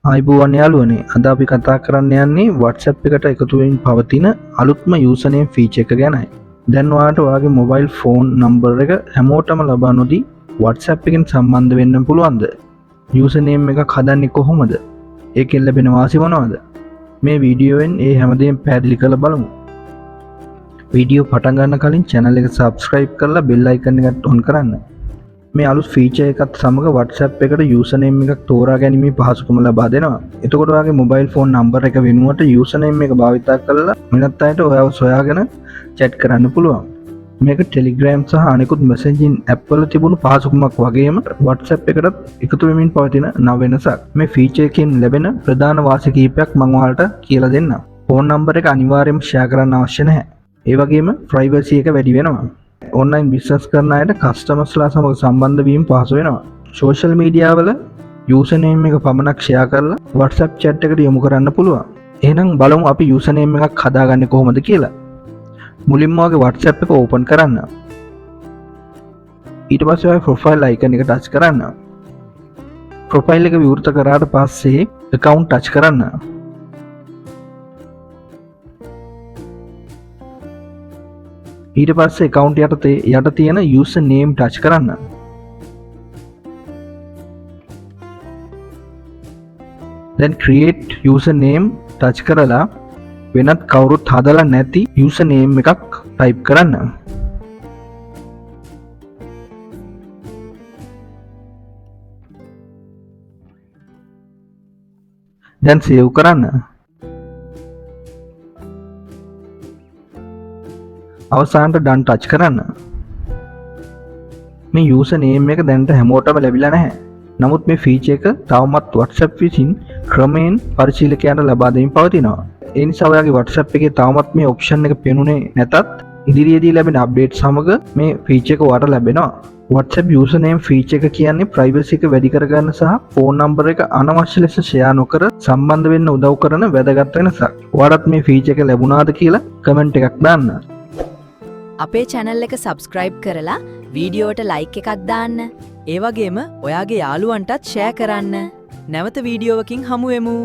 ආයුබෝවන් යාළුවනේ, අද අපි කතා කරන්න යන්නේ WhatsApp එකට එකතු වෙමින් පවතින අලුත්ම යූසර්නේම් ෆීචර් එක ගැනයි. දැන් ඔයාලට ඔයාගේ මොබයිල් ෆෝන් නම්බර් එක හැමෝටම ලබා නොදී WhatsApp එකෙන් සම්බන්ධ වෙන්න පුළුවන්ද? යූසර්නේම් එකක් හදන්නේ කොහොමද? ඒකෙන් ලැබෙන වාසි මොනවද? මේ වීඩියෝවෙන් ඒ හැමදේම පැහැදිලි කරලා බලමු. වීඩියෝ පටන් ගන්න කලින් channel එක subscribe කරලා bell icon එකත් on කරන්න. මේ අලුත් ෆීචර් එකත් සමග WhatsApp එකට යූසර්නේම් එකක් තෝරා ගැනීමේ පහසුකම ලබා දෙනවා. එතකොට ඔයාගේ මොබයිල් ෆෝන් නම්බර් එක වෙනුවට යූසර්නේම් එක භාවිතා කරලා වෙනත් අයට ඔයාව සොයාගෙන චැට් කරන්න පුළුවන්. මේක Telegram සහ අනෙකුත් මැසේජින් ඇප් වල තිබුණු පහසුකමක් වගේම WhatsApp එකටත් එකතු වෙමින් පවතින නව වෙනසක්. මේ ෆීචර් එකෙන් ලැබෙන ප්‍රධාන වාසි කිහිපයක් මම ඔයාලට කියලා දෙන්නම්. ෆෝන් නම්බර් එක අනිවාර්යයෙන්ම ෂෙයා කරන්න අවශ්‍ය නැහැ. ඒ වගේම ප්‍රයිවසි එක වැඩි වෙනවා. ඔන්ලයින් බිස්නස් කරන අයට කස්ටමර්ස්ලා සමග සම්බන්ධ වීම පහසු වෙනවා. සෝෂල් මීඩියා වල යූසර්නේම් එක පමණක් ෂෙයා කරලා WhatsApp chat එකට යොමු කරන්න පුළුවන්. එහෙනම් බලමු අපි යූසර්නේම් එකක් හදාගන්නේ කොහොමද කියලා. මුලින්ම ඔයාගේ WhatsApp එක ඕපන් කරන්න. ඊට පස්සේ ඔයාගේ ප්‍රොෆයිල් අයිකන් එක ටච් කරන්න. ප්‍රොෆයිල් එක විවෘත කරාට පස්සේ account touch කරන්න. ඊට පස්සේ account යටතේ යට තියෙන user name touch කරන්න. දැන් create user name touch කරලා වෙනත් කවුරුත් හදලා නැති user name එකක් ටයිප් කරන්න. දැන් සේව් කරන්න. අවසානට ඩන් ටච් කරන්න. මේ යූසර් නේම් එක දැනට හැමෝටම ලැබිලා නැහැ. නමුත් මේ ෆීචර් එක තවමත් WhatsApp විසින් ක්‍රමයෙන් පරිශීලකයන්ට ලබා දෙමින් පවතිනවා. ඒ නිසා ඔයාගේ WhatsApp එකේ තවමත් මේ ඔප්ෂන් එක පෙනුනේ නැතත් ඉදිරියේදී ලැබෙන අප්ඩේට් සමග මේ ෆීචර් එක ඔයාට ලැබෙනවා. WhatsApp user name feature එක කියන්නේ ප්‍රයිවසි එක වැඩි කරගන්න සහ ෆෝන් නම්බර් එක අනවශ්‍ය ලෙස ෂෙයා නොකර සම්බන්ධ වෙන්න උදව් කරන වැදගත් වෙනසක්. ඔයාලත් මේ ෆීචර් එක ලැබුණාද කියලා කමෙන්ට් එකක් දාන්න. අපේ චැනල් එක සබස්ක්‍රයිබ් කරලා වීඩියෝවට ලයික් එකක් දාන්න. ඒ වගේම ඔයාගේ යාළුවන්ටත් ෂෙයා කරන්න. නැවත වීඩියෝවකින් හමු වෙමු.